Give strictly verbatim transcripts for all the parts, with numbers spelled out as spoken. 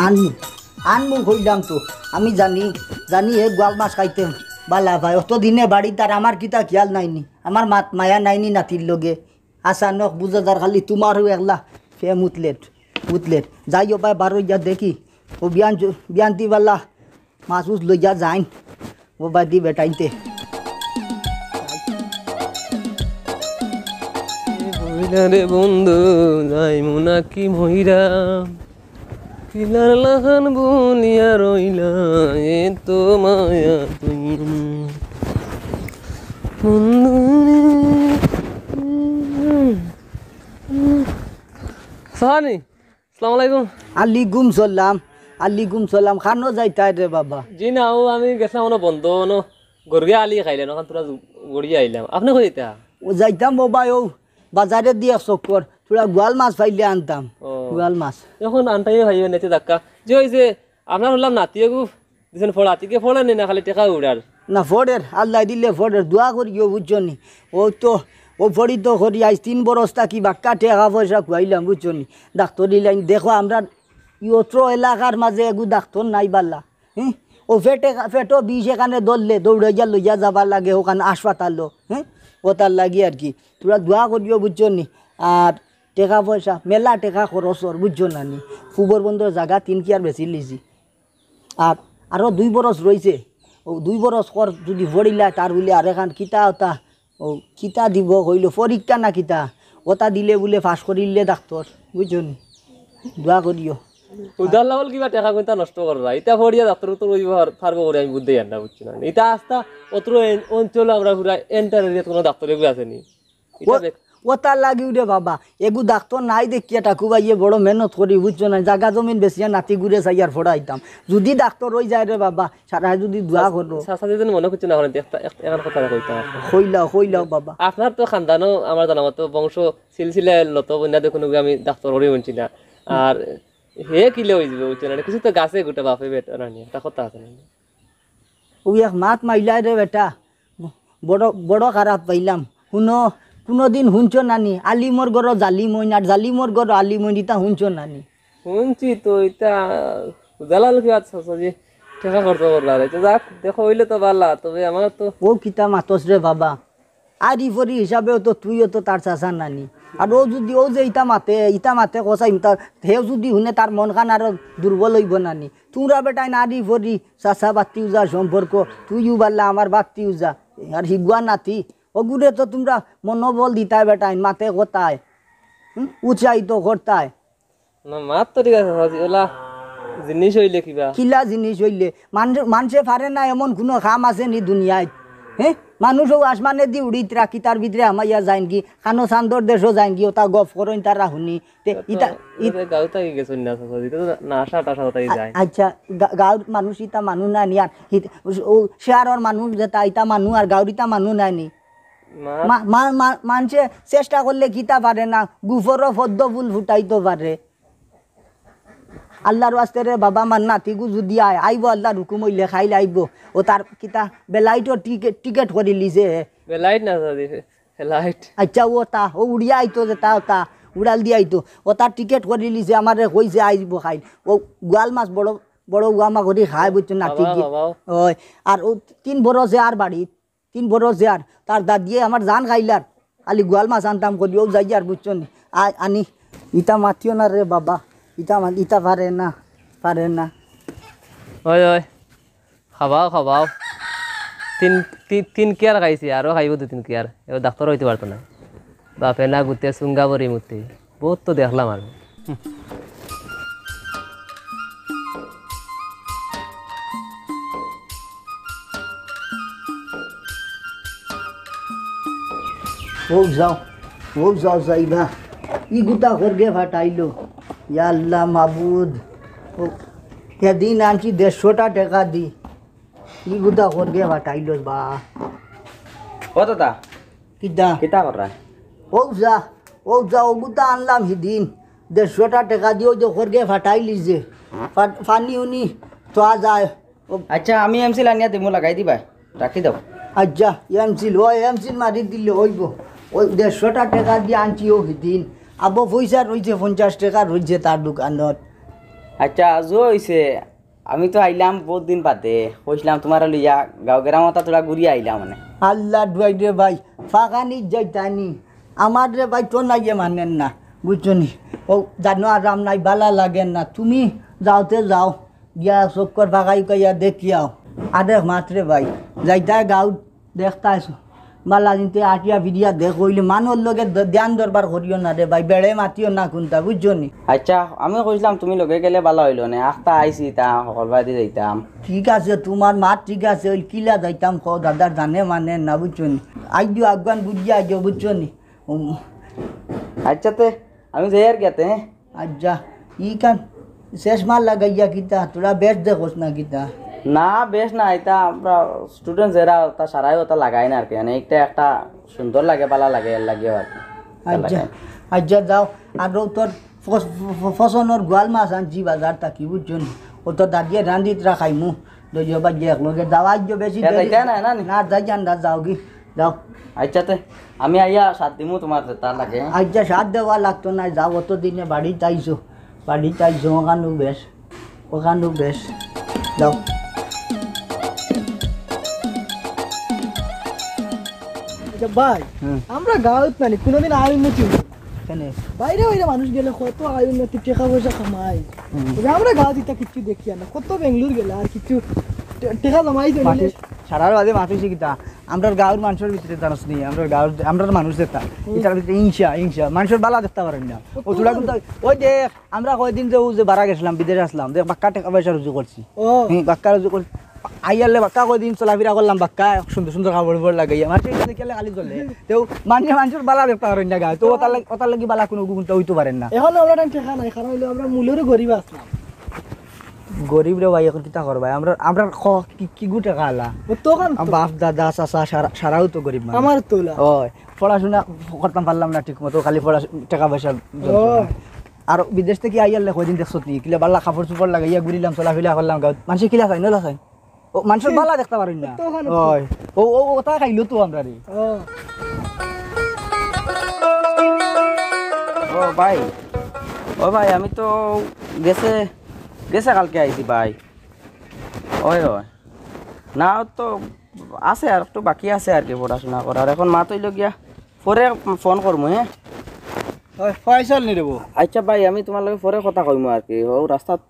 আনমু, আনমু কইলাম তো। আমি জানি, জানি হে গোয়াল মাছ খাইতে বালা পায়। অত দিনে বাড়িত আর আমার কিতা খিয়াল নাইনি, আমার মাত মায়া নাইনি নাতির লগে। আচানক বুঝা যার খালি তুমারও একলা ফেম উতলেট, উতলেট। যাই ও ভাই, বারো গিয়া দেখি, ও বিয়ান, বিয়ান্তি বালা মাছ উছ লইয়া যাইন, ও বাদি বেটাইনতে। হইলা রে বন্ধু, যাইমু নাকি মইরা? পিলার লাখান বলিয়া রইলা, এত মায়া তুই বন্ধু রে। সাহানি, আসসালামু আলাইকুম। আলাইকুম সালাম, আলাইকুম সালাম। খানো যাইতায় রে বাবা? জি না, ও আমি গেছিলাম অনো বন্ধ, অনো গরুয়া আলি খাইলেন, অখান তোরা গড়িয়া আইলাম। আপনে কই যাইতা? ও যাইতাম বাবা, ও বাজারেদি এক চক্কর, তোরা গোয়াল মাছ পাইলে আনতাম। ও। গোয়াল মাছ। এখন আনতাই ভাই, নেতে ধাক্কা। যে ওই যে, আপনার হলাম নাতি এগু দিছেন ফড়া, তিকে ফড়ে নি না, খালি টেকা উড়ার। না, ফড়ের, আল্লায় দিলে ফড়ের, দোয়া করিও, বুঝছো নি? ও তো, ও ফড়ি তো করি, আইজ তিন বরস থাকি বাক্কা টেকা পয়সা খুয়াইলাম, বুঝছো নি? ডাক্তরি লাইন, দেখো, আমরা ই অত্র এলাকার মাঝে এগু ডাক্তর নাই বালা। হুম? ও ফেটে, ফেটো বিষ এখানে ধরলে, দৌড়াইয়া লইয়া যাবার লাগে ওখানে হাসপাতালো। হুম? ও তার লাগি আর কি। তোরা দোয়া করিও, বুঝছো নি? আর টেকা পয়সা, মেলা টেকা খরচ অর, বুঝছো না নি? ফুবর বন্দর জাগা তিন কিয়ার বেশি লিছি। আর আরো দুই বরস রইছে, ও দুই বরস কর যদি ফড়িলায়, তার বুলে আরেকখান কিতা ওতা, ও কিতা দিব কইলো, পরীক্ষা না কিতা, ওতা দিলে বুলে পাস করিলে ডাক্তর, বুঝছো নি? দোয়া করিও। উদার লাভল কিবা টেকা কুন্তা নষ্ট কররা, ইতা ফড়িয়া ডাক্তর তো ওই পারবো করে আমি বুঝতে জানি না, বুঝছো না? ইতা আস্তা অত্র এন-, অঞ্চল আমরা পুরা এন্টার এরিয়াত কোনো ডাক্তর এগু আছে নি। ইতা ও, দেখ- ও তার লাগি উঠে বাবা, এগু ডাক্তর নাই দেখিয়া টাকু ভাইয়ে বড় মেহনত করি, বুঝছো না? জাগা জমিন বেচিয়া নাতি গুরে চাইয়ার ফড়াইতাম। যদি ডাক্তর অই যায় রে বাবা, সারা যদি দোয়া করো। চাচা যদি মনে করছে না, এখন একটা, এক-, এখন কথা কইতাম। কইলাও, কইলাও বাবা। আপনার তো খানদানও আমার জানা মতো বংশ সিলসিলায় লত বন্যা দেখুন, আমি ডাক্তর করি শুনছি না। আর হে কিলে হয়ে যাবে, বুঝছো না? কিছু তো গাছে গোটা বাপে বেটা রানি, একটা কথা আছে না? ওই এক মাত মাইলায় রে বেটা, বড়, বড় খারাপ পাইলাম। হুনো, কুনোদিন হুনছো নানি, আলিমর ঘরো জালিম অইন, আর জালিমর ঘরো আলিম অইন, ইতা হুনছো নানি? হুনছি তো, ইতা জালাল কি আছে, চাচা জি? টেকা খরচ করলা রে। তো যাক, দেখো, অইলে তো বালা, তবে আমার তো ও কিতা মাতস রে বাবা, আরি ফরি হিসাবেও তো তুইও তো তার চাচা নানি। আর ও যদি, ও যে ইতা মাতে, ইতা মাতে কষাই, ইতা, হেও যদি হুনে তার মন খান আরো দুর্বল অইবো নানি। তুমরা বেটাইন আরি ফরি চাচা বাত্তি উজা সম্পর্ক, তুইও বাল্লা আমার বাত্তি উজা। আর হিগুয়া নাতি, ওগুরে তো তুমরা মনোবল দিতায় বেটাইন, মাতে কথায়, হুম, উৎসাহিত করতায়। না, মাত তো ঠিক আছে, চাচাজি, ওলা জিনিস অইলে কিবা? কিলা জিনিস অইলে? মান-, মানষে পারে না এমন কুনু কাম আছে নি দুনিয়াত? হে? মানুষ ও আসমানেদি উড়িতরা, কিতার ভিতরে হামাইয়া যাইনগি, কানো চান্দর দেশো যাইনগি, ওতা গফ করইন তারা হুনি। তে তো ইতা, ইত- ওদের গাঁও থাকি গেছইন না, চাচাজি, তো না আশা টাশা ওতাই আ-, যায়। আচ্ছা, গা-, গাঁওর মানুষ ইতা মানুষ না নি আর, হিত-, ও শেয়ারর মানুষ যেতা, ইতা মানুষ আর গাঁওর ইতা মানুষ না নি। মা- মা-, মা-, মা-, মানষে চেষ্টা করলে কিতা পারে না, গুফরও পদ্ম ফুল ফুটাইতো পারে। আল্লার ওয়াস্তে রে বাবা, আমার নাতিগু যদি আয়, আইবো, আল্লার হুকুম অইলে খাইল আইবো। ও তার কিতা বেলাইটও টিকেট, টিকেট করিলিছে। বেলাইট না, চাচাজি, ফ্লাইট। আচ্ছা, ওতা, ও উড়িয়া আইতো যেতা, ওতা উড়াল দিয়া আইতো। ওতার টিকেট করিলিছে, আমারে কইছে আইবো খাইল। ও গোয়াল মাছ বড়, বড় উয়ামা করি খায়, বুঝছো না? বাবা, ঠিক বাবা। ওই, আর ও তিন বরসে আর বাড়িত, তিন বরসে আর তার দাদিয়ে আমার জান খাইলার। খালি গোয়াল মাছ আনতাম করি, ও যাই আর, বুঝছো নি? আ-, আনি, ইতা মাতিও না রে বাবা, ইতা মা-, ইতা পারে না, পারে না। ওই, ওই, খাবাও, খাবাও। তিন, তিন, তিন কিয়ার খাইছি, আরো খাইবো দুই তিন কিয়ার। এবার ডাক্তর অইতে পারতো না। বাপে না গুতে সুঙ্গা বরি মুতে। বহুত তো দেখলাম আমি। ও যাও, ও যাও, যাইবা। ই গুতা খরগে ফাটাইলো। ইয়া আল্লাহ মাবুদ। ও, সেদিন আনছি দেড়শোটা টেকা দি। ই গুতা খরগে ফাটাইলো বা। ও দাদা, কিতা? কিতা কররা? ও যা, ও যা, ও গুতা আনলাম হিদিন। দেড়শোটা টেকা দি অউ যে খরগে ফাটাইলি যে। ফা-, ফানি উনি তো আ যায়। ও আচ্ছা, আমি এমসিল আনিয়া দিমু, লাগাই দিবা। রাখি দাও। আচ্ছা, এমসিল, ও এমসিল মারি দিলে অইবো। অউ দেড়শোটা টেকা দি আনছি অউ হিদিন। আবো পয়সা রইছে, পঞ্চাশ টেকা রইছে তার দোকানত। আচ্ছা, জো অইছে, আমি তো আইলাম বউত দিন বাদে, কইছিলাম তুমারে লইয়া গাঁও গেরাম অতা থুড়া ঘুরিয়া আইলাম মানে। আল্লার দুয়াই রে ভাই, ফাগানি যাইতানি, আমার রে ভাই তো নাইয়ে মানের না, বুঝছো নি? ও জানো আরাম নাই, বালা লাগের না, তুমি যাওতে যাও, গিয়া চক্কর ফাগাই কইয়া দেখিয়াও। আরে মাত রে ভাই, যাইতায় গাঁও দেখতায় বালা জিনতে আটিয়া ফিরিয়া দেখ অইলে মানুর লগে দ-, ধ্যান দরবার করিও না রে ভাই, বেড়ে মাতিও না কুনতা, বুঝছো নি? আচ্ছা, আমি কইছিলাম তুমি লগে গেলে বালা অইলো নে, আখতা আইছি তা হকল বায়দি যাইতাম। ঠিক আছে, তুমার মাত ঠিক আছে, অইল কিলা যাইতাম কও, দাদার জানে মানে না, বুঝছো নি? আইজো আগুয়ান বুঝিয়া আইজো, বুঝছো নি? উম। আচ্ছা তে, আমি যাই আর গিয়াতে, হ্যাঁ? আচ্ছা, ই কান শেষ মাল লাগাইয়া কিতা, তোরা বেশ দেখোস না কিতা? না, বেশ না, ইতা আমরা student যেরা, তা সারাই অতা লাগাই না আর কি, মানে একটা একটা সুন্দর লাগে, বালা লাগে, এর লাগিও আর কি। আচ্ছা, লাগাই। আচ্ছা, যাও, আর ও তোর ফস-, ফ-, ফ-, ফসনর গোয়াল মাছ আনছি বাজার থাকি, বুঝছো নি? ও তো দাদিয়ে রান্ধিত রাখাইমু, দুইও বাজিয়ে একলগে যাও, আইজো বেশি এ, দেরি যাইতে না, না নি? না, যাই যান, না, যাও কি, যাও। আচ্ছা তে, আমি আইয়া সাত দিমু তোমার যেতা লাগে। আচ্ছা, সাত দেওয়া লাগতো না, যাও, অত দিনে বাড়িত আইছো, বাড়িত আইছো, ওখানো বেশ, ওখানো বেশ, যাও। আচ্ছা ভাই, হুম। আমরা গাঁওত নানি কোনোদিন আয় উন্নতি অইছে না। কেনে? বাইরে বাইরে মানুষ গেলে কত আয় উন্নতি, টেকা পয়সা কামাই। হুম। তবে আমরা গাঁওত ইতা কিচ্ছু দেখিয়ার না। কত বেঙ্গলোর গেলে আর কিচ্ছু টে-, টেকা জমাই তো মাটি, নিলে। সারার বাদে মাটি শিখিতা। আমরার গাঁওর মানষর ভিতরে জানোস নি, আমরার গাঁওর, আমরার মানুষ যেতা, হুম। ইতার ভিতরে হিংসা, হিংসা। মানষর বালা দেখতা পারইন না। ও ও তো তোরা ভালো। কিন্তু, ওই দেখ, আমরা কয়দিন যে ও যে বারা গেছিলাম, বিদেশ আসলাম, দেখ বাক্কা টেকা পয়সা রুজি করছি। ও। হুম, বাক্কা রুজি করছি। আইয়ারলে বাক্কা কয়দিন চলাফিরা করলাম, বাক্কা সুন্দর সুন্দর কাপড় উপর লাগাইয়া। মানষে ইটা দেখিয়ারলে খালি চলে। তেউ মানষে মানষর বালা দেখতা পারইন না গাঁওত। তো ওটার লাগি, ওটার লাগি বালা কুনু কুনতা অইতো পারে না। এখন আমরা টাইম টেকা নাই, কারণ অইলো আমরা মূলর গরিব আসলাম। গরিব রে ভাই, এখন কিতা করবায়? আমরা, আমরা খ-, কি, কি গু টেকা আলা? ও তখন তো। বাপ, দাদা, চাচা, সারা, সারাও তো গরিব মানুষ। আমার তো ওলা। ওই, পড়াশোনা করতাম পারলাম না ঠিক মতো, খালি পড়াশো-, টেকা পয়সা ও। আর বিদেশ থাকি আইয়ারলে কয়দিন দেখছত নি? কিলা বালা কাপড় চোপড় লাগাইয়া ঘুরিলাম, চলাফিরা করলাম গাঁওত। মানষে কিলা চাইন, ওলা চাইন। ও, মানষর বালা দেখতা পারইন না। তো ওখানে ওই, ও, ও, ওটা খাইলো তো আমরা রে। ও। ও ভাই, ও ভাই, আমি তো গেছে, গেছে কালকে আইছি ভাই। ওই, ওই। না, তো আছে, আর একটু বাকি আছে আর কি পড়াশোনা করার। এখন মাত অইলো গিয়া, পরে ফোন করমু, হ্যাঁ? ওই, ফয়সল নি রে বউ? আচ্ছা ভাই, আমি তোমার লগে পরে কথা কইমু আর কি। ও রাস্তাত,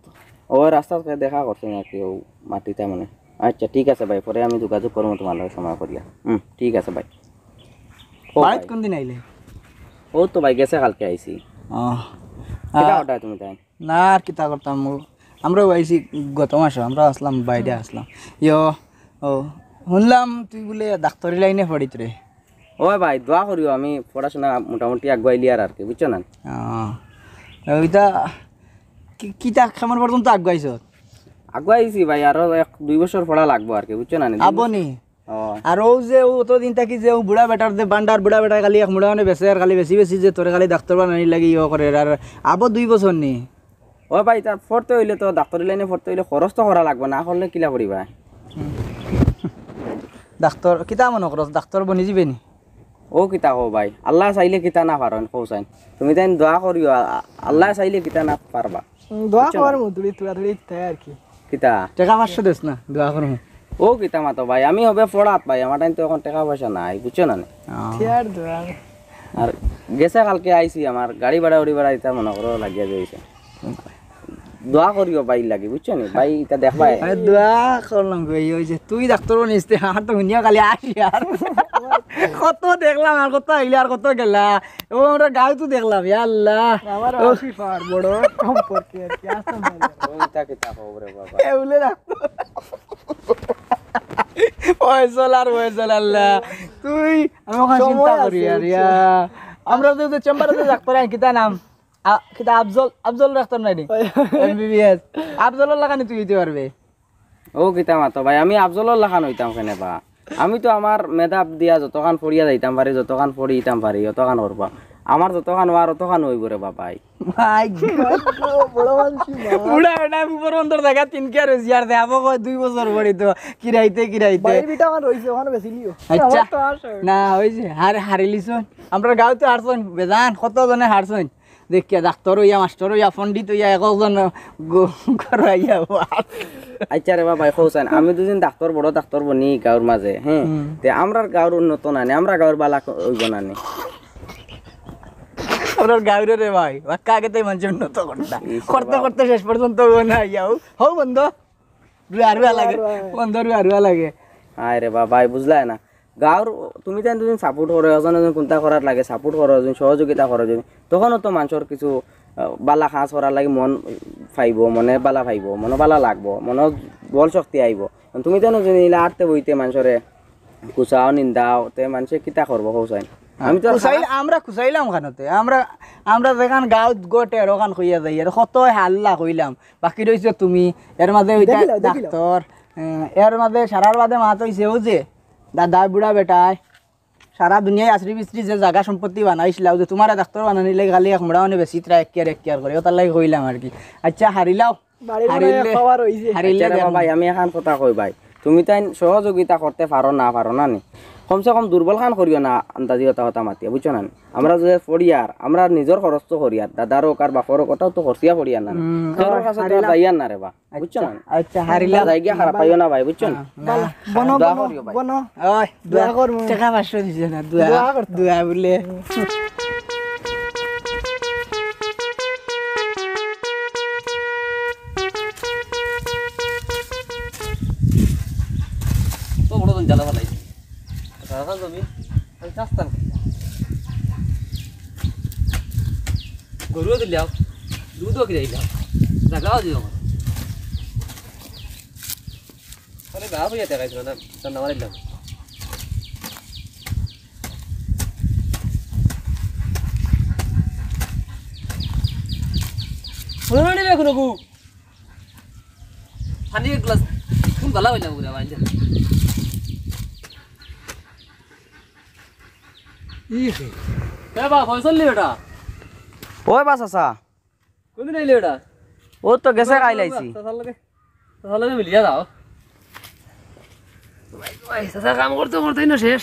ও রাস্তাত দেখা করছি আর কি, ও মাটিটা মানে। আচ্ছা, ঠিক আছে ভাই, পরে আমি যোগাযোগ করমু তোমার লগে সময় করিয়া। হুম, ঠিক আছে ভাই। ও বাড়িত ভাই। কোন দিন আইলে? ও তো ভাই গেছে কালকে আইছি। ও। কিতা আহ, করতায় তুমি তাই? না, আর কিতা করতাম? ও, আমরাও আইছি গত মাসো, আমরা আসলাম, বাইরে আসলাম। ইয়ো, ও, শুনলাম তুই বুলে ডাক্তারি লাইনে পড়িত রে। ও ভাই, দোয়া করিও, আমি পড়াশোনা মোটামুটি আগুয়াইলিয়ার আর কি, বুঝছো না? ও, ওইটা কি, কিতা কেমন পর্যন্ত আগুয়াইছো? আগুয়াইছি ভাই, আরো এক দুই বছর পড়া লাগবো আর কি, বুঝছো না? দুই বছর। আবো নি? ও। আর ও যে ও অতদিন থাকি যে ও বুড়া বেটার যে বান্ডার, বুড়া বেটায় খালি এক মুড়া মানে বেচে আর খালি বেশি বেশি যে তোরে খালি ডাক্তার বানানি লাগি ইয়ে করে, আর আবো দুই বছর নি? ও ভাই, তার পড়তে অইলে তো ডাক্তারি লাইনে পড়তে অইলে খরচ তো করা লাগবো, না করলে কিলা করিবা? ডাক্তার কিতা মনো করস, ডাক্তার বনি যিবে নি? ও কিতা কও ভাই, আল্লায় চাইলে কিতা না পারইন, কও চাইন। তুমি তাইন দোয়া করিও, আ-, আল্লায় চাইলে কিতা না পারবা। উম, দোয়া বুঝছো না? করমু, তুড়ি, তুড়া তুড়ি ইচ্ছায় আর কি। কিতা? টেকা পাঁচশো দেস না, দোয়া করমু। ও কিতা মাতো ভাই, আমি হবে পড়াত ভাই, আমার টাইম তো এখন টেকা পয়সা নাই, বুঝছো না নি? ও। আর দোয়া। আর গেছে কালকে আইছি, আমার গাড়ি ভাড়া, উড়ি ভাড়া দিতা মনো করো লাগিয়া যাইছে। দোয়া করিও ভাই লাগি, বুঝছো নি? ভাই, ইতা দেখবায়। আরে দোয়া করলাম গো, এই ওই যে তুই ডাক্তার বনিস তে, আমার তো হুনিয়া খালি আসি আর। কত দেখলাম আর কত আইলে আর কত গেলা। ও আমরা গাঁও তো দেখলাম, ইয়া আল্লাহ। আমার ও। আসি পার বড় সম্পর্কে আর কি, আসতাম ভাই। ও, ইতা কিতা খবর রে বাবা? এ বলে ডাক্তার। ফয়সল আর ফয়সল আল্লাহ। তুই আমি ওখানে সময় চিন্তা করি আছে, আর ইয়া। বুঝছো? আমরা তো, তো চেম্বারে তো ডাক্তার আই, কিতা নাম? আ, কিতা আফজল, আফজল ডাক্তার নাই নি? ওই। এমবিবিএস। আফজলর লাখান তুই হইতে পারবে। ও কিতা মাতো ভাই, আমি আফজলর লাখান হইতাম কেনে বা? আমি তো আমার মেধাব দিয়া যতখান পড়িয়া যাইতাম পারি, যতখান পড়ি দিতাম পারি, অতখান করবা। আমার যতখান অওয়ার অতখান হইব রে বা ভাই। ভাই, বড় মানসি মা। বুড়া বেটা উপর অন্তর জায়গা তিন কে রয়েছি আর দে, আবো কয় দুই বছর পড়ি তো কিরাইতে কিরাইতে। ভাই, বিটা আমার রইছে, ওখানে বেশি লিও। আচ্ছা। আমার তো আর না, হইছে। হার-, হারিলিছন। আমরা গাঁও তো হারছন, বেজান, কত জনে হারছন। দেখিয়া ডাক্তর অইয়া, মাস্টর অইয়া, পণ্ডিত অইয়া, একজন গ-, করাইয়া বাস। আচ্ছা রে বাবা, ভাই, কও চাইন, আমি দুইজন ডাক্তর, বড় ডাক্তর বনি গাঁওর মাঝে, হ্যাঁ? হুম। তে আমরার গাঁওর উন্নত না নি, আমরা গাঁওর বালা ক-, অইব না নি। আমরার গাঁওর রে ভাই, বাক্কা আগে তো মানুষ উন্নত করতা। ইস করতে বাবা। করতে শেষ পর্যন্ত ও না আইয়া, ও, হও বন্ধ। রুয়া রুয়া লাগে। রুয়া রুয়া। বন্ধ রুয়া রুয়া লাগে। আয় রে বাবা, ভাই, বুঝলায় না। গাঁওর তুমি তাইন দুইজন সাপোর্ট করো, এজন এজন কুন্তা করার লাগে, সাপোর্ট করো, এজন সহযোগিতা করো, এজন তখনও তো মানষর কিছু, আহ, বালা কাজ করার লাগি মন পাইবো, মনে বালা পাইবো, মনো বালা লাগবো, মনো বল শক্তি আইবো। তুমি তাইন দুইজন ইলা আটতে বইতে মানষরে কুচাও, নিন্দাও, তে মানষে কিতা করবো, কও চাইন? আমি তো আর কুচাইল-, খারাপ আমরা কুচাইলাম খানোতে, আমরা, আমরা যেখান গাঁওত গটের ওখান কইয়া যাই, আর কত হাল্লা কইলাম, বাকি রইছো তুমি, এর মাঝে ওইটা দেখিলাও, দেখিলাও। ডাক্তর, এ, এর মাঝে সারার বাদে মাত অইছে, ও যে, দাদা বুড়া বেটায়, সারা দুনিয়ায় আছড়ি বিছড়ি যে জাগা সম্পত্তি বানাইছিলা, ও যে তুমারে ডাক্তর বানানিলে খালি এক মুড়া মানে বেশি ট্রাই এক কেয়ার, এক কেয়ার করে, ওটার লাগি কইলাম আর কি। আচ্ছা, হারিলাও। বাড়ির মনে হয় হারিলে, খাওয়া রইছে। হারিলে আচ্ছা রে দেখো। বাবা, আমি এখান কথা কই ভাই, তুমি তাইন সহযোগিতা করতে পারো না, পারো না নি? কমসে কম দুর্বল খান করিও না, আন্দাজি কথা কথা মাতিয়া, বুঝছো না নি? আমরা যে পড়িয়ার, আমরা নিজর খরচ তো করিয়ার, দাদার হোক আর বাপর হোক, ওটাও তো খরচিয়া পড়িয়ার না নি? হুম, কেউর কাছে তো আর হারিলাম। যাইয়ার না রে বা, বুঝছো আচ্ছা, না নি? আচ্ছা, হারিলাম। যাই গিয়া খারাপ পাইও না ভাই, বুঝছো না? হ্যাঁ, না। বলো, বনো, দোয়া বনো, করিও ভাই। বনো। ওই, দোয়া দোয়া। করমু। টেকা পাঁচশো দিছে না, দোয়া। দোয়া করতাম। দোয়া বলে। তো বড় দিন জ্বালা ফালাই। সারাখান জমি আমি চাষতাম কি? গরুও দিলাম, দুধও খিলাইলাম, জাগাও দিলাম। আরে বাবা, ইয়া দেখাইছিল না, তার নাম আনিলাম। মনে হয় না এখন গু। পানি এক গ্লাস কোন বালা হইলাম ঘুরে বাইরে। এ বা, ফয়সল নি বেটা? ওই বা চাচা। কোনদিন আইলে বেটা? ও তো গেছে খাইল আইছি। চাচার লগে, চাচার লগে মিলিয়া যাও। ওই, ওই, চাচা কাম করতে করতেই না শেষ।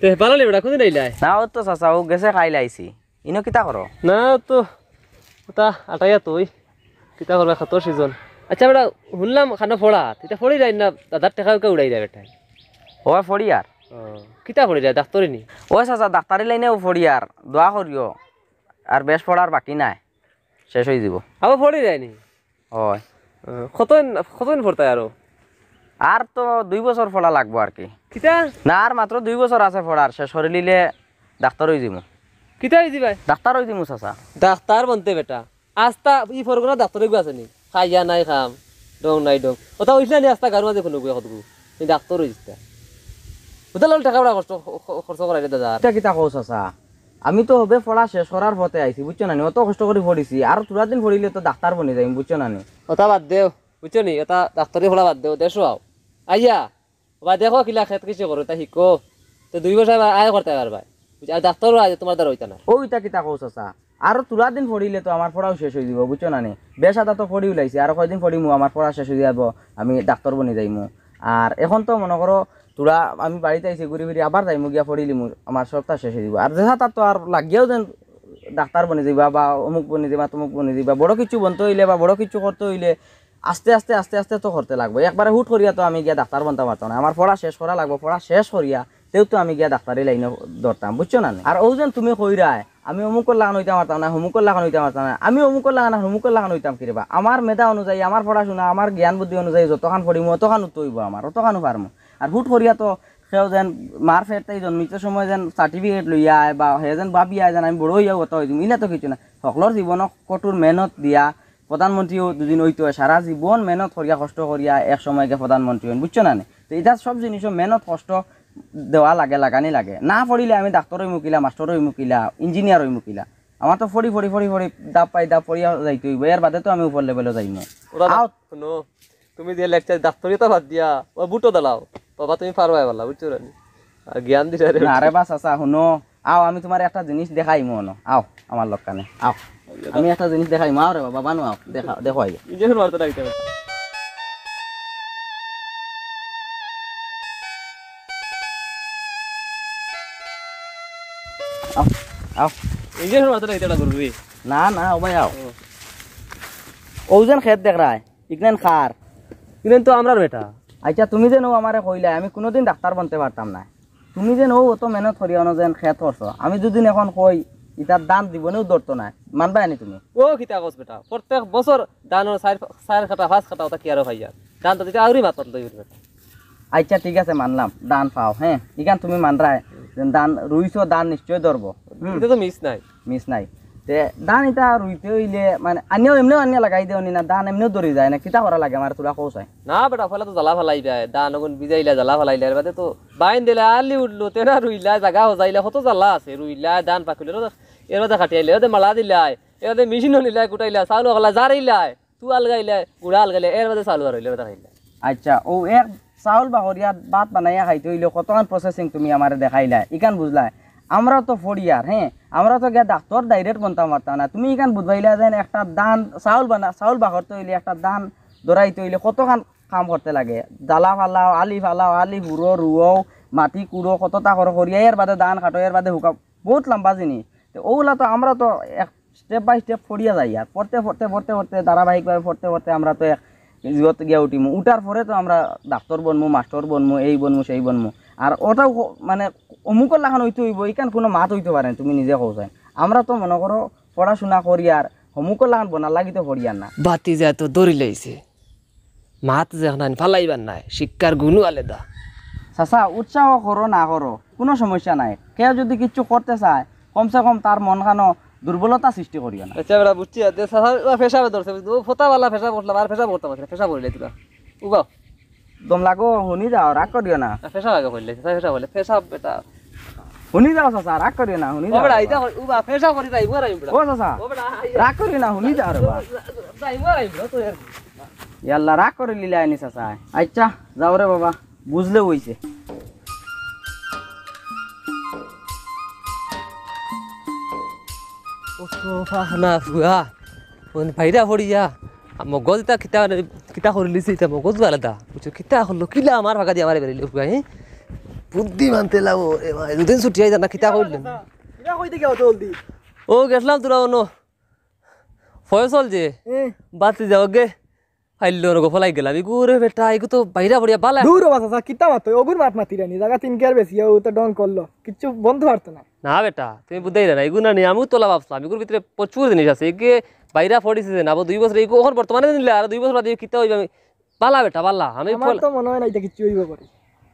তে, বালা নি বেটা, কোনদিন আইলে? না, ও তো চাচা, ও গেছে খাইল আইছি। ইনো কিতা করো? না, তো, ওটা আটাইয়া তুই। কিতা করবে, কত সিজন। আচ্ছা বেটা, শুনলাম খানো ফড়া, তুই তো ফড়ি যাই না, দাদার টেকা উকা উড়াই যায় বেটা। ও ফড়ি আর? ও, কিতা ফড়ি যায়, ডাক্তারি নি? ও চাচা, ডাক্তারি লাইনেও ফড়ি আর, দোয়া করিও। আর বেশ ফড়ার বাকি নাই, শেষ হয়ে যাব। আবার ফড়ি যায়নি? হয়। ও, কতদিন, কতদিন ফড়তায় আরো? আর তো দুই বছর ফড়া লাগবো আর কি। কিতা? না, আর মাত্র দুই বছর আছে ফড়ার, শেষ করিলিলে ডাক্তার হয়ে যাবো। কিতা হয়ে যাবে? ডাক্তার হয়ে যাবো চাচা। ডাক্তার বনতে বেটা, আস্তা ই ফরগুনা ডাক্তার এগু আছে নি? খাইয়া নাই খাম, ডং নাই ডং। ওটা হইছিল নি আস্তা গারু মাঝে কোনো গুয়া কতগু? নি ডাক্তার হইছিস তা। ওটা লাল টাকা বড়া খরচ, খ-, খরচ করাইলে দাদা। কিতা কিতা কও চাচা? আমি তো হবে পড়া শেষ করার পথে আইছি, বুঝছো না নি? অত কষ্ট করে পড়িছি, আর থুড়া দিন পড়িলে তো ডাক্তার বনি যাইম, বুঝছো না নি? ওটা বাদ দেও, বুঝছো নি? ওটা ডাক্তারি পড়া বাদ দেও, দেশো আও। আইয়া, বা দেখো কিলা খেত কৃষি করো, তা শিখো। তো দুই বছর আবার আয় করতে পারবা। বুঝ-, আর ডাক্তারও আজ তোমার দ্বারা হইতা না। ও ইতা কিতা কও চাচা? আরো তুলা দিন পড়িলে তো আমার পড়াও শেষ হয়ে যাব, বুঝছো না নি? বেশ আদা তো পড়ি উলাইছি, আরো কয়দিন পড়িমু, আমার পড়া শেষ হয়ে যাব, আমি ডাক্তার বনি যাইমু। আর এখন তো মনে করো তুলা আমি বাড়িতে আইছি, ঘুরি ফিরি আবার যাইমু, গিয়া পড়িলিমু, আমার সবটা শেষ হয়ে যাব। আর দেখা তার তো আর লাগিয়াও যেন ডাক্তার বনি যাইবা বা অমুক বনি যাইবা, তমুক বনি যাইবা, বড় কিছু বনতে হইলে বা বড় কিছু করতে হইলে আস্তে আস্তে, আস্তে আস্তে তো করতে লাগবো। একবারে হুট করিয়া তো আমি গিয়া ডাক্তার বনতাম পারতাম না। আমার পড়া শেষ করা লাগবো, পড়া শেষ করিয়া তেও তো আমি গিয়া ডাক্তারি লাইনে ধরতাম, বুঝছো না নি? আর ও যেন তুমি কইরায়, আমি অমুকর লাখান হইতাম পারতাম না, অমুকর লাখান হইতাম পারতাম না, আমি অমুকর লাখান আর অমুকর লাখান হইতাম কি রে বা? আমার মেধা অনুযায়ী, আমার পড়াশোনা, আমার জ্ঞান বুদ্ধি অনুযায়ী যতখান পড়িমু, অতখান তো হইবো আমার, অতখান পারমু। আর হুট করিয়া তো কেউ যেন মার পেট থাকি জন্মিত সময় যেন সার্টিফিকেট লইয়া আয় বা হে যেন ভাবিয়া আয় যেন আমি বড় হইয়া কথা হইতাম, ইলা তো কিছু না। হকলর জীবন কঠোর মেহনত দিয়া প্রধানমন্ত্রীও দুদিন হইতো হয়, সারা জীবন মেহনত করিয়া, কষ্ট করিয়া এক সময় গিয়া প্রধানমন্ত্রী হইন, বুঝছো না নি? তো এটা সব জিনিসও মেহনত, কষ্ট দেওয়া লাগে, লাগানি লাগে। না পড়িলে আমি ডাক্তার হইমু কিলা, মাস্টার হইমু কিলা, ইঞ্জিনিয়ার হইমু কিলা? আমার তো পড়ি, পড়ি, পড়ি, পড়ি, ধাপ পাই ধাপ পড়িয়া যাইতে হইব, এর বাদে তো আমি উপর লেভেলে যাইমু। ওরা আও। শুনো, তুমি যে লেকচার ডাক্তারি তো বাদ দিয়া, ও বুটো দালাও, বাবা তুমি পারবায় বলা, বুঝছো না নি? আর জ্ঞান দিছে রে। না রে বা চাচা, হুনো, আও, আমি তোমার একটা জিনিস দেখাইমু, হুনো, আও, আমার লক্কানে, আও। আমি একটা জিনিস দেখাইমু, আও রে বাবা, বানু, আও, দেখা, দেখো আইয়া। ইঞ্জেকশন মারতে লাগতে হবে। আও, আও। ইঞ্জেকশন মারতে লাগতে এটা করবি। না, না, ও ভাই, আও। ও। ও যেন খেত দেখরায়, ইখান কার? ইখান তো আমরার বেটা। আইচ্ছা, তুমি যেন আমারে কইলায়, আমি কুনুদিন ডাক্তার বনতে পারতাম নায়। তুমি যেন অত মেহনত করিয়া অনো যেন খেত করছো, আমি যুদি অখন কই, ইতার ধান জীবনেও ধরতো নায়, মানবায় নি তুমি? ও কিতা কস বেটা, প্রত্যেক বছর ধানর চাইর, চাইর কাটা, পাঁচ কাটা অতা কিয়ারো পাইয়ার। ধান তো দিতে আউরি মাত মাত লই উঠবে। আইচ্ছা, ঠিক আছে, মানলাম, ধান পাও, হে, ইখান তুমি মানরায়, ধান রুইছো, ধান নিশ্চয় ধরবো। হুম। ইটা তো মিস নাই। মিস নাই। তে ধান ইটা রুইতে অইলে, মানে, আনিয়াও এমনেও আনিয়া লাগাই দেও নি না, ধান এমনেও ধরি যায় না, কিতা করা লাগে আমারে থুড়া কও চাই। না বেটা, পয়লা তো জ্বালা ফালাই দেয়, ধান অগুন ভিজাইলা, জ্বালা ফালাইলা, এর বাদে তো বাইন দিলে আলি উঠলো, তেনা রুইলা, জাগা হজাইলা, কত জ্বালা আছে, রুইলা, ধান পাকিলে, এর বাদে কাটিয়াইলা, এর বাদে মালা দিলা, এর বাদে মেশিনো নিলা, কুটাইলা, চাউল অকলা জারিলা। তুয়া আলগাইলে, গুড়া আলগাইলে, এর বাদে চাউল বার অইলে, এর বাদে খাইলে। আইচ্ছা, অউ এক চাউল বাখরিয়া ভাত বানাইয়া খাইতে অইলে কতখান processing তুমি আমারে দেখাইলায়, ইখান বুঝলায়। আমরা তো ফড়িয়ার, হে, আমরা তো গিয়া ডাক্তার direct বনতাম পারতাম না। তুমি ইখান বুঝবাইলায় যেন একটা ধান, চাউল বানা-, চাউল বাখরতে অইলে, একটা ধান ধরাইতে অইলে কতখান কাম করতে লাগে। জ্বালা ফালাও, আলি ফালাও, আলি হুড়ো, রুও, মাটি কুড়ো, কততা করো, করিয়া এর বাদে ধান কাটো, এর বাদে হুকাও, বউত লম্বা জিনিস। তে অউলা তো আমরা তো এক step by step পড়িয়া যাইয়ার। পড়তে, পড়তে, পড়তে, পড়তে, ধারাবাহিকভাবে পড়তে, পড়তে আমরা তো এক জিওত গিয়া উঠিমু। উঠার পরে তো আমরা ডাক্তার বনমু, মাস্টার বনমু, এই বনমু, সেই বনমু। আর অটাও ক-, মানে, অমুকর লাখান অইতে অইবো, ইখান কুনু মাত অইতো পারে না, তুমি নিজে কও চাই। আমরা তো মনো করো পড়াশুনা করিয়ার, অমুকর লাখান বনার লাগি তো পড়িয়ার না। বাতি যে তো দৌড়ি লাইছে। মাত যেখান ফালাইবার নায়, শিক্ষার গুণও আলাদা। চাচা, উৎসাহ করো না করো, কুনু সমস্যা নাই। কেউ যুদি কিচ্ছু করতে চায়, কমসে কম তার মনখানো দুর্বলতা সৃষ্টি করিও না। আইচ্ছা, বেটা, বুঝছি। আর দে, চাচা, ও পেশাবে ধরছে, বুঝলি? ও ফোতা বালা পেশাব করলাম, আর পেশাব করতাম পারছি না, পেশাব করিলাই তোরা। উবাও। দম লাগো, হুনি যাও, রাগ করিও না। না, পেশাব আগে করিলাই, চাচা, পেশাব করিলাই, পেশাব বেটা। হুনি যাও চাচা, রাগ করিও না, হুনি ও যাও বেটা, বাবা। ইটা কর-, উবা, পেশাব করি যাই, উবা রাইম বেটা। ও চাচা, ও বেটা, আই-, রাগ করিও না, হুনি যাও রে বাবা। যাই, উবা রাইম বেটা, তো এর। ইয়াল্লা, রাগ করিলিলায় নি চাচা। আইচ্ছা, যাও রে বাবা, বুঝলে অইছে। ও তো ফাহনা ফুয়া, অন বাইরা পড়িয়া, আ, মগজ ইতা কিতা, কিতা করিলিছে ইতা মগজ আলাদা। বুঝছো, কিতা করলো, কিলা আমার ফাঁকা দিয়া আমারে বেরিলে ফুয়া, হে? বুদ্ধিমান তেলা ও, এ ভাই, দুদিন ছুটি আইতা না, কিতা করলেন? ইটা কইতে গেও জলদি। ও গেছলাম তোরা অনো। ফয়সল যে, এ। বাতি যাও গে। ফাইল লইয়া গফ লাগি গেলাম। ইগু রে বেটা, ইগু তো বাইরা পড়িয়া বালা। দূর ও বাবা, চাচা, কিতা মাতো? অগুর মাত মাতিরানি। জাগা তিন কিয়ার বেশি, ও তো ঢং করলো। কিচ্ছু বন্ধ পারতো না। না বেটা, তুমি বুঝাইরা না। ইগু না নি, আমিও তোলা ভাবছিলাম। ইগুর ভিতরে প্রচুর জিনিস আছে। ইগে বাইরা পড়িছে যে না, দুই বছর, ইগু অখন বর্তমানে নিলে আর দুই বছর বাদে কিতা অইবে আমি বালা বেটা, বালা। আমি আমার ফল- তো মনে হয় না ইটা কিচ্ছু অইবো করে।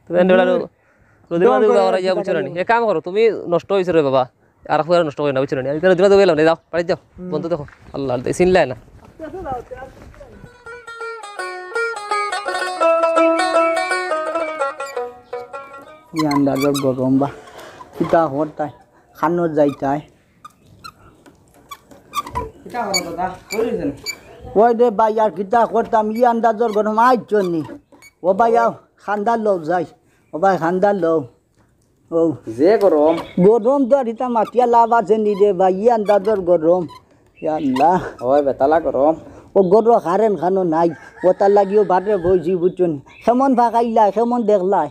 তুমি এন্ডে বেটা, হুম। রোদির মাঝে ঢং করে উড়া উড়া আর ইয়া কিতা বুঝছো না নি? খালি এক কাম করো, তুমি নষ্ট অইছো রে বাবা। আর ফুয়ারে নষ্ট করি না, বুঝছো না নি? আমি তো রোদির মাঝে গেলাম না, যাও, বাড়ি যাও। হুম। বন্ধ দেখো। আল্লাহ, আল্লাহ, চিনলাই না। ই আন্দাজর গরম বা। কিতা হর তাই? খানো যাইতায়। কিতা খবর দাদা? কই রইছেন? ওই রে ভাই, আর কিতা করতাম, ই আন্দাজর গরম আইছো নি? ও ভাই, আও, খান্দার লও যাই। ও ভাই, খান্দার লও। ও। যে গরম। গরম তো আর ইতা মাতিয়া লাভ আছে নি রে ভাই, ই আন্দাজর গরম। ইয়া আল্লাহ। ওই বেতালা গরম। ও গরম কারেন্ট খানো নাই। ও তার লাগিও বারে বইছি, বুঝছো নি? কেমন ফাঁকাইলা, কেমন দেখলায়?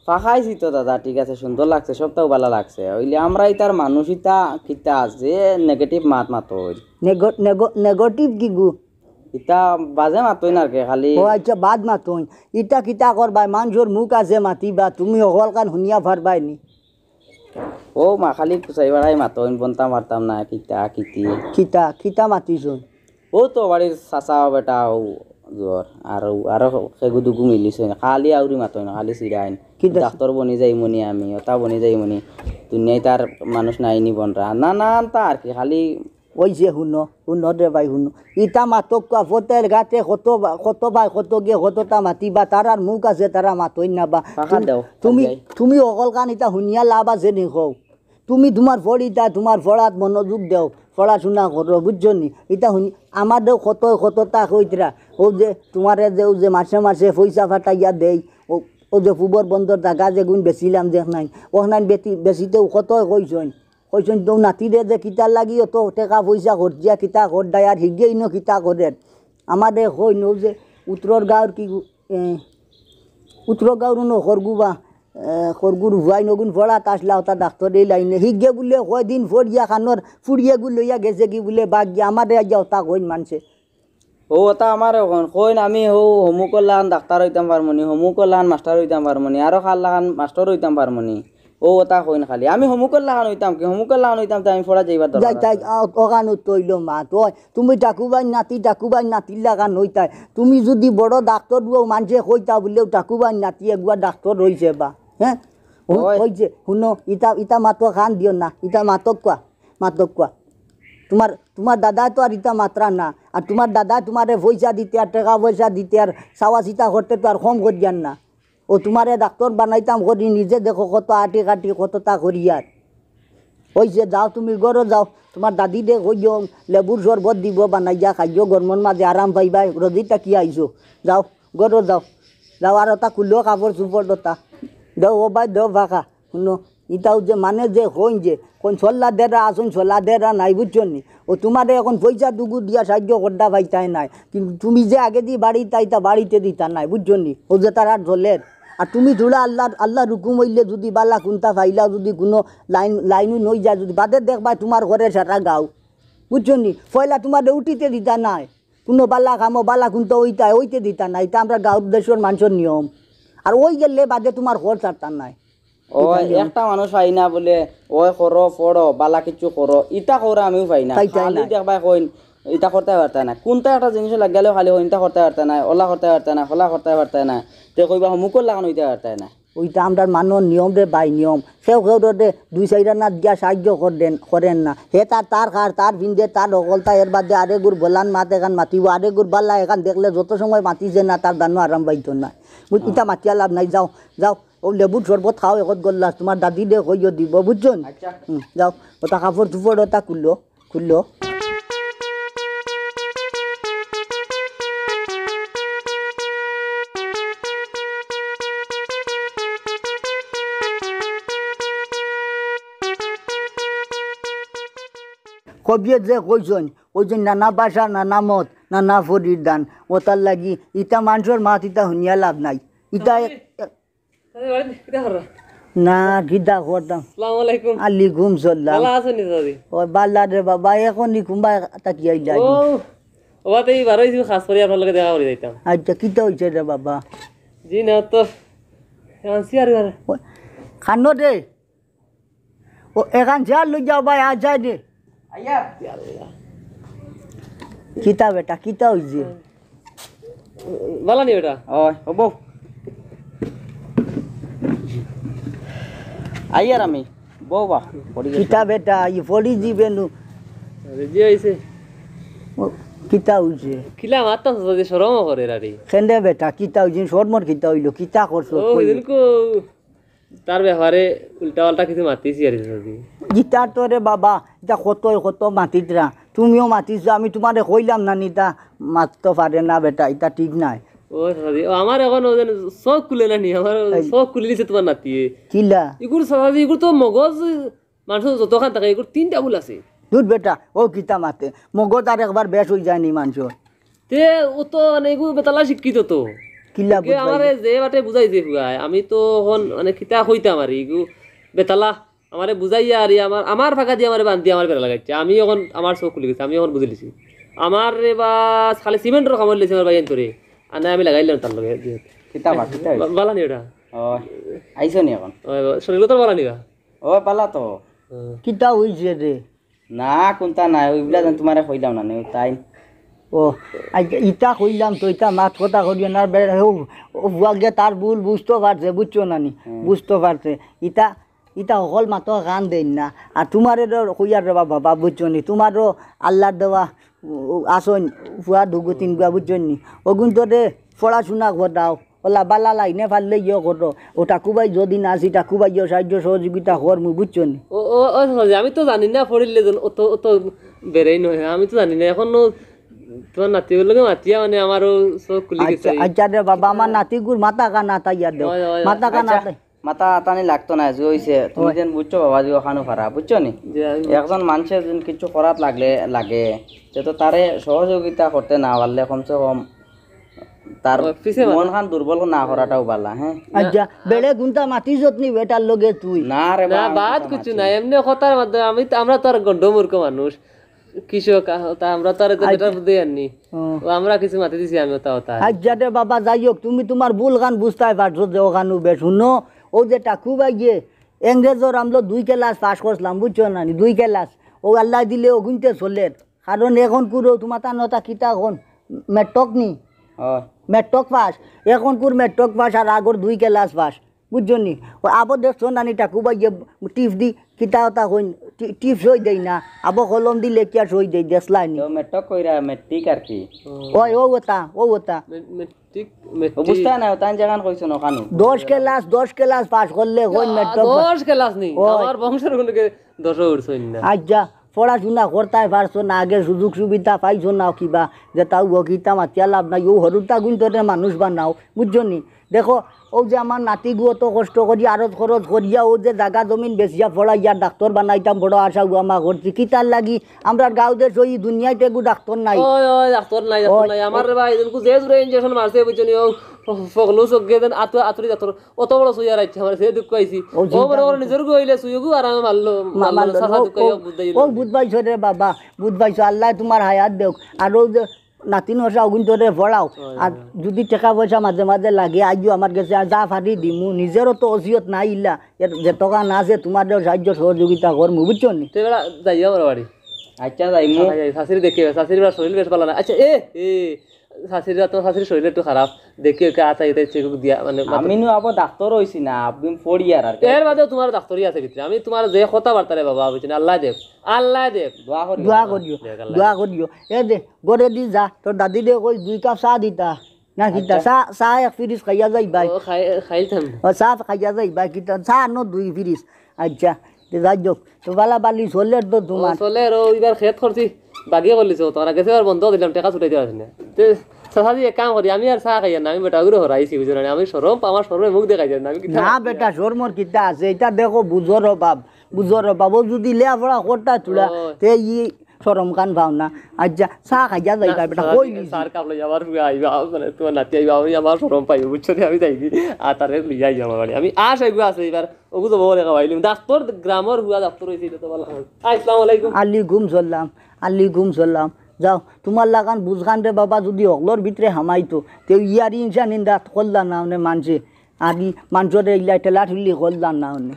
ফাঁকাইছি তো দাদা, ঠিক আছে, সুন্দর লাগছে, সবটাউ বালা লাগছে। অইলে আমরা ইতার মানুষ ইতা কিতা আছে, negative মাত মাতইন। নেগ-, নেগ-, negative কিগু? ইতা বাজে মাতইন আর কি, খালি ও আইচ্ছা, বাদ মাতইন। ইতা কিতা করবায়, মানষর মুখ আছে মাতিবা, তুমি হকলখান হুনিয়া পারবায় নি। ও মা, খালি কুচাই বাড়াই মাতইন, বনতাম পারতাম না, কিতা কিতি। কিতা, কিতা মাতিছইন? ও তো বাড়ির চাচা বেটা, ও জোর, আর ও, আরো খেগু দুগু মিলিছইন, খালি আউরি মাতইন, খালি চিড়াইন। কিতা? ডাক্তর বনি যাইমুনি আমি, ওটা বনি যাইমুনি, দুনিয়াত আর মানুষ নাই নি বনরা, না, না, তা আর কি, খালি ওই যে হুনো, হুনো রে ভাই, হুনো। ইতা মাতক কুয়া, ফতের গাতে কত বা-, কত ভাই, কত গিয়ে, কততা মাতিবা, তারার মুখ আছে, তারা মাতইন না বা। ফাঁকা তুমি, দেও, তুমি, যাই। তুমি হকলখান ইতা হুনিয়া লাভ আছে নি কও? তুমি তুমার পড়িতা, তুমার পড়াত মনোযোগ দেও, পড়াশুনা করো, বুঝছো নি? ইতা হুনি, আমারেও কত, কততা কইতরা, ও যে তুমারে যে, ও যে মাসে মাসে পয়সা ফাটাইয়া দেই, ও, ও যে পুবর বন্দর জাগা যেগুন বেচিলাম দেখ নাই, ওখান বেচি-, বেচিতেও কত কইছইন। কইছইন, তো নাতিরে যে কিতার লাগি অত টেকা পয়সা খরচিয়া কিতা কররায়, আর হিগিয়ে ইনো কিতা করের? আমারে কইন, ও যে উত্তরর গাঁওর কি গু-, এ, উত্তরর গাঁওর উনো খরগুবা, এ, খরগুর হুয়াইন অগুন পড়াত আছলা, অতা ডাক্তর এই লাইনে। হিগে বুলে কয়দিন পড়িয়া খানোর ফুড়িয়ে গু লইয়া গেছে কি বুলে বাগ গিয়া আমারে আইয়া অতা কইন মানষে। ও, অতা আমারে কইন, কইন আমি হউ হমুকর লাখান ডাক্তর অইতাম পারমুনি, হমুকর লাখান মাস্টার অইতাম পারমুনি, আরো কার লাখান মাস্টার অইতাম পারমুনি। ও, অতা কইন খালি। আমি হমুকর লাখান অইতাম কি, হমুকর লাখান অইতাম তে আমি পড়া যাইবার দরকার যাই তাই, আছে। আ, অখান তো অইলো মাত। ওই, তুমি ঠাকুবাইর নাতি, ঠাকুবাইর নাতির লাখান অইতায়। তুমি যুদি বড় ডাক্তর অও, মানষে কইতা বুলে ঠাকুবাইর নাতি এগুয়া ডাক্তর অইছে বা। হ্যাঁ? ওই। অইছে, হুনো, ইতা, ইতা মাতো কান দিও না, ইতা মাতক কুয়া, মাতক কুয়া। তুমার, তুমার দাদায় তো আর ইতা মাতরা না। আর তুমার দাদায় তুমারে পয়সা দিতে আর টেকা পয়সা দিতে আর চাওয়া চিতা করতে তো আর কম করিয়ার না। ও তুমারে ডাক্তর বানাইতাম করি, নিজে দেখো কত আটি কাটি কততা করিয়ার। অইছে, যাও তুমি ঘরো যাও, তুমার দাদিরে কইও লেবুর শরবত দিবো বানাইয়া খাইও, গরমর মাঝে আরাম পাইবায়, রোদি থাকি আইছো। যাও, ঘরো যাও, যাও আর অতা খুলো কাপড় চুপড় অতা। দেও ও ভাই, দেও ফাঁকা। হুনো, ইতাও যে মানে যে কইন যে, কইন চল্লা দেরা আছইন, চল্লা দেরা নাই, বুঝছো নি? ও তুমারে অখন পয়সা দুগু দিয়া সাহায্য করতা পাইতায় নায়, কিন্তু তুমি যে আগেদি বাড়িত আইতা, বাড়িতে দিতা নায়, বুঝছো নি? ও যে তারা জ্বলের। আর তুমি থুড়া আল্লার, আল্লার হুকুম অইলে যুদি বালা কুন্তা পাইলাও, যুদি কুনু লাইন, লাইনও নই যায়, যুদি বাদে দেখবায় তুমার ঘরে সারা গাঁও, বুঝছো নি? পয়লা তুমারে উঠিতে দিতা নায়, কুনু বালা কামো বালা কুন্তা অইতা, অইতে দিতা নায়, ইতা আমরার গাঁওর দেশর মানষর নিয়ম। আর অই গেলে বাদে তুমার ঘর ছাড়তা নায়। ও, ইতা নিয়ম। একটা মানুষ পাই না বুলে, ওই করো, পড়ো, বালা কিছু করো, ইতা করো আমিও পাই না। পাইতায় খালি নায়। দেখবায় কইন, ইতা করতায় পারতায় নায়। কুন্তা একটা জিনিস লাগিলেও খালি কইন, ইতা করতায় পারতায় নায়, অলা করতায় পারতায় নায়, হলা করতায় পারতায় নায়। তে কইবা, হমুকর লাখান অইতায় পারতায় নায়। অইতা আমরার মানর নিয়ম রে ভাই, নিয়ম। কেউ কেউরে দুই চাইর আনা দিয়া সাহায্য করেন, করেন না। হে তার, তার খার, তার ফিন্দে, তার হকলতা, এর বাদে আরেকগুর বলান মাত এখান মাতিবো, আরেকগুর বালা এখান দেখলে যত সময় মাতিছে না, তার দানো আরাম পাইতো না। বুঝ-, ইতা মাতিয়া লাভ নাই, যাও, যাও। ও লেবুর শরবত খাও একত গল্লাস, তুমার দাদিরে কইও দিবো, বুঝছো নি? আচ্ছা। হুম, যাও, অতা কাপড় চুপড় অতা খুলো, খুলো। কবিয়ে যে কইছইন, কইছইন নানা ভাষা, নানা মত, নানা পরিধান। অতার লাগি ইতা মানষর মাত ইতা হুনিয়া লাভ নাই। ইতা এক, আরে বাড়ি, কিতা কররা? না, কিতা করতাম? আসসালামু আলাইকুম। আলাইকুম সালাম। ভালা আছইন নি দাদি? ও, ভালা রে বাবা, অখনই কুনবা থাকি আইলা নি? ও, ও বাবা, তো এই বারো ইসু খাস করি আপনার লগে দেখা করি যাইতাম। আচ্ছা, কিতা অইছে রে বাবা? জি না, তো আনছি আর আর। ও, খানো দে। ও, এখান চেয়ার লই যাও ভাই, আর যায় দে। আইয়া। ইয়া আল্লাহ। কিতা বেটা, কিতা অইছে? ভালা নি বেটা? ওই, ও বউ। আইয়ার আমি। বউ বা, পড়ি গেছি। কিতা বেটা, ই পড়ি দিবে নু। আরে জি অইছে। ও, কিতা অইছে? কিলা মাততাম চাচা, যে শরমও করে রারে। কেনে বেটা, কিতা অইছে? শরমর কিতা অইলো? কিতা করছো? ও, কই? হিদিনকু তার ব্যাপারে উল্টা পাল্টা কিছু মাতিছি আর কি। ইতা তো রে বাবা, ইতা কত, কত মাতিতরা। তুমিও মাতিছো, আমি তুমারে কইলাম না নি, ইতা মাততো পারে না বেটা, ইতা ঠিক নায়। ও দাদি, ও আমার অখন ও যেন চউখ খুলে না নি, আমার এই চউখ খুলে দিছে তুমার নাতিয়ে। কিলা? ইগুর চাচাজি, ইগুর তো মগজ মানষর যতখান থাকে, ইগুর তিনটা ভুল আছে। দুর বেটা, ও কিতা মাতে? মগজ আর একবার বেশ অই যায় নি মানষর। তে ও তো মানে ইগু বেতালা শিক্ষিত তো। কিলা কে বুঝাইলে? আমারে যে বাটে বুঝাইছে ফুয়ায়, আমি তো অখন মানে কিতা কইতাম আর ইগু বেতালা আমারে বুঝাইয়া আর ই আমার, আমার ফাঁকা দিয়া আমারে বান্ধিয়া আমারে বেড়া লাগাইছে। আমি অখন আমার চউখ খুলি গেছে, আমি অখন বুঝিলিছি। আমারে বা খালি সিমেন্টর কামড় লেছে আমার ভাইয়াইন্তরে। আর না আমি লাগাইলাম তার লগে। কিতা বা, কিতা অইছে? বা-, বালা নি ওটা? ও, আইছো নি অখন? ও, শরীর তো বালা নি বা? ও, বালা তো। হুম। কিতা অইছে রে? না, কুন্তা নাই, ওইগুলা যেন তুমারে কইলাম না, নে, তাই। ও, আই, ইতা কইলাম তো, ইতা মাত কথা কইও না, বে-, ও, ও, বুয়াগে তার ভুল বুঝতো পারছে, বুঝছো না নি? হুম। বুঝতো পারছে। ইতা, ইতা হকল মাতো কান দেইন না। আর তুমারে তো কইয়ার রে বাবা, বুঝছো নি? তুমারও আল্লার দেওয়া, ও, ও, আছইন, ফুয়া দুগু তিনগুয়া, বুঝছো নি? অগুইন্তরে পড়াশুনা করাও। ওলা বালা লাইনে পারলে ইয়ে করো। ও ঠাকুভাই যদি না আছি, ঠাকুভাইও সাহায্য সহযোগিতা করমু, বুঝছো নি? ও, ও, ও, সহজে, আমি তো জানি না, পড়িলে যেন অত, অত বেড়েই নয়, আমি তো জানি না। অখন ও তুমার নাতিগুর লগে মাতিয়া মানে আমারও চউখ খুলি গেছে। আচ্ছা, আচ্ছা রে বাবা, আমার নাতিগুর মাথা কানা তাইয়া দেও। অয়, অয়, অয়। মাথা কানা আচ্ছা, তাই। মাথা আতানি লাগতো না, যে অইছে, তুমি অয়। যেন বুঝছো বাবা, যে অখানো খারাপ, বুঝছো নি? জি, আমি বুঝছি। একজন মানষে যেন কিছু করাত লাগলে, লাগে, তে তো তারে সহযোগিতা করতে না পারলে কমসে কম তার ও, পিছে মারা। মন খান দুর্বল না করাটাও বালা, হ্যাঁ? আচ্ছা, বেড়ে গুনতা মাতি যত নি বেটার লগে তুই। না রে না, বা, আমি বাদ কথা কিছু মাতি। নাই, এমনি কথার মাধ্যমে আমি তো, আমরা তো আর গন্ড মূর্খ মানুষ, কৃষক, আহ, তা আমরা তো আর এত আচ্ছা। বেটার বুদ্ধি আর নি। ও। ও, আমরা কিছু মাতি দিছি আমি ওটা ওটা। আচ্ছা রে বাবা, যাই হোক, তুমি তোমার ভুল খান বুঝতায় পারছো যে ওখানো বেশ। হুনো, ও যে টাকু ভাইয়ে, ইংরেজর আমলো দুই ক্লাস পাস করছিলাম, বুঝছো না নি? দুই ক্লাস। ও আল্লাহ দিলে ও গুনতে চলের। কারণ এখন কুরো তোমার তা নতা কিতা এখন মেট্রক নি? ও। মেট্রক পাস। এখন কুর মেট্রক পাস আর আগর দুই ক্লাস পাস। বুঝছো নি? ও আবো দেখছো না নি টাকু ভাইয়ে টিপ দি কিতা ওটা কইন, টি-, টিপ সই দেই না। আবো কলম দি লেখিয়া সই দেই, দেখছলায় নি? তো মেট্রক কইরা মেট্রিক আর কি। ওই, ও ওটা, ও ওটা। মে-, মেট্রিক, ও মেট্রিক। বুঝতা না, তাই যেখান কইছো না কানু। দশ ক্লাস, দশ ক্লাস পাস করলে কইন ইয়া, মেট্রক পাস। দশ ক্লাস নি। ওই। আমার বংশর কোনো কে দশও উঠছইন না। আচ্ছা, পড়াশোনা করতায় পারছো না, আগে সুযোগ সুবিধা পাইছো না কিবা, যে তাও বকিতা মাতিয়া লাভ নাই। ও হরুতা গুণ তোরে মানুষ বানাও, বুঝছো নি? দেখো, ও যে আমার নাতিগু অত কষ্ট করি, আরত খরচ করিয়া, ও যে জাগা জমিন বেচিয়া পড়াইয়া ডাক্তর বানাইতাম, বড় আশা উয়ামা করছি। কিতার লাগি? আমরার গাঁও দেশ ওই দুনিয়াইতে এগু ডাক্তর নাই। ওই, ওই, ডাক্তর নাই, ডাক্তর ওই, নাই। আমার ওই। রে ভাই, এদিনকু যে জোরে ইঞ্জেকশন মারছে, বুঝছো নি? ও ফ-, ফ-, ফকলু চোখে দেন আতু-, আতুরি ডাক্তর, অত বড় সইয়া রাখছে, আমার সে দুঃখ পাইছি। ও ও চিন্তা বড় বড় করছে। নিজর গু হইলে সুযোগও আর আমি মারলো, মা-, মারলো, মারলো। চাচা ও, দুঃখ ও, হইয়া বুঝ দেইলো। ও বুঝ পাইছো রে বাবা, বুঝ পাইছো। আল্লাহ তোমার হায়াত দেউক। আর ও যে নাতিন হসা অগুন তোরে পড়াও। হয়, আর হয়। যদি টাকা পয়সা মাঝে মাঝে লাগে, আইও আমার গেছে, আর যা পারি দিমু। নিজেরও তো অসিয়ত নাই ইলা, এর যে টাকা না আছে, তোমাদের সাহায্য সহযোগিতা করমু, বুঝছো নি? তে বেটা, যাইও আমার বাড়ি। আচ্ছা, যাইমু। আচ্ছা, যাই, শাশুড়ি দেখে, শাশুড়ি বেটা শরীর বেশ ভালো না। আচ্ছা, এ, এ, শাশুড়ি তো, শাশুড়ির শরীর একটু খারাপ। দেখি ওকে আতা এটা চেক দিয়া, মানে, আমি নু আবার ডাক্তার হইছি না, আপনি পড়ি আর, আর কি। এর বাদেও তোমার ডাক্তারি আছে ভিতরে। আমি তোমার যে কথাবার্তা রে বাবা, বুঝছো নি? আল্লাহ দেখ, আল্লাহ দেখ। দোয়া করিও। দোয়া করিও, দেখ, আল্লাহ দোয়া দেখ। করিও। এ দে, ঘরে দি যা, তোর দাদি দে কই দুই কাপ চা দিতা। না কিতা? আচ্ছা। চা, চা এক ফিরিস খাইয়া যাইবায়। ও, খাই-, খাইতাম। ও, চা খাইয়া যাইবায়, কিতা? চা আনো দুই ফিরিস। আচ্ছা, তে যাই হোক, তো বালা বালি চলের তো ও, তোমার। চলের, ও, এবার খেত করছি, বাগিয়ে করলিছে, ও, তোমার গেছে এবার বন্ধ দিলাম, টাকা ছুটাইতে পারছি না। তে, চাচাজি, এক কাম করি, আমি আর চা খাইয়ার না, আমি বেটাগুরে হরাইছি, বুঝছো না? আমি শরম, আমার শরমে মুখ দেখাই যায় না, আমি কিতা না বেটা, শরমর কিতা আছে? এটা দেখো, বুঝর অভাব, বুঝর অভাব। ও যদি লেয়াপড়া করতা তোরা, ও। তে ই শরম খান পাও না। আচ্ছা, চা খাইয়া যাইবা, না, বেটা, স্যার, কই নিছি? স্যার, কাপ লইয়া আমার ফুয়া আইবা, মানে, তোমার নাতি আইবা, আমি আমার শরম পাইবো, বুঝছো নি? আমি যাই কি, আর তারে লইয়া আইবা আমার বাড়ি। আমি আশ এগু আছে এবার, ওগু তো বড় খাওয়াইলিম। ডাক্তার, গ্রামর ফুয়া ডাক্তার হইছে, এটা তো ভালো। আসসালামু আলাইকুম। আলাইকুম সালাম, আলাইকুম সালাম। যাও, তোমার লাখান বুঝখান রে বাবা, যদি হকলর ভিতরে হামাইতো, তে ইয়ারি ইনসান ইন্দা করলা না, মানে, মানষে। আর ই মানষরে ইলা ঠেলা ঠেলি করলা না, মানে।